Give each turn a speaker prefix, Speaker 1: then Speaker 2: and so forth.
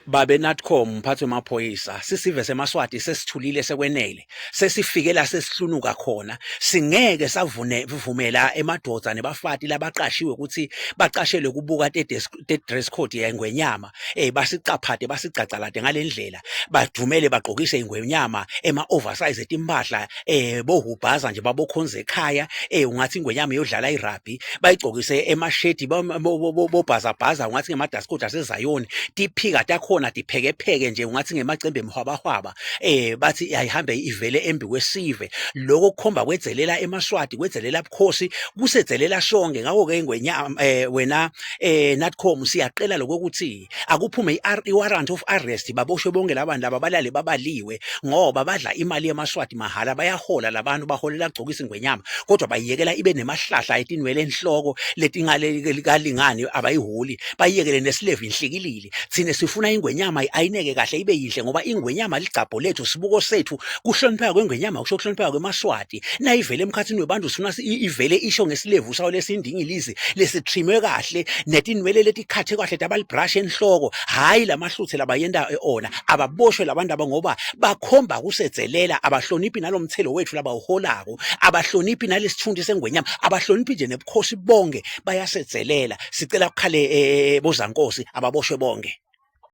Speaker 1: Babe Natcom mphathi wemaphoyisa sisive semaswati sesithulile sekwenele sesifike la sesihlunuka khona singeke savune vumela emadoda nebafati labaqashiwe ukuthi baqashelwe kubuka te dress code yengwenyama eh basicaphate basigcagcalade ngalendlela badumele bagqokise ingwenyama ema oversize etimpahla eh bohubhaza nje babokhonza ekhaya eh ungathi ingwenyama iyodlala irugby bayigcokise emashedi bobhazabhaza ungathi ngemadaskoti asezayoni tiphika takhona tiphekepheke nje ungathi ngemacembe emhwabahwaba eh bathi ayihambe ivele embi kwesive lokho kukhomba kwedzelela emaswati kwedzelela bukhosi kusedzelela sonke ngakho ke ingwenyama eh wena eh Natcom siyaqela lokuthi akuphume i-warrant of arrest baboshwe bonke labantu laba balale babaliwe ngoba badla imali yemaswati mahhala bayahola labantu baholela kugcokisa ingwenyama kodwa bayiyekela ibe nemahlahla etinwele enhloko letingalingani abayiholi bayiyekele nesilevu inhlikilili thina sifuna ingwenyama ayineke kahle ibe yinhle ngoba ingwenyama ligcabho lethu sibuko sethu kuhlonipheka kwengwenyama kusho kuhlonipheka kwemaswati nayivele emkhathini webantu sifuna ivele isho ngesilevu sawo lesindingilizi lesitrimwe kahle netinwele letikhathe kahle tabalibrush enhloko hayi lamahluthe labayenta ona ababoshwe labantu aba ngoba bakhomba kusedzelela abahloniphi nalomthelo wethu labawuholako abahloniphi nalesithunzi sengwenyama abahloniphi nje nebukhosi bonke bayasedzelela sicela kukhale eh, bozankosi ababoshwe bonke.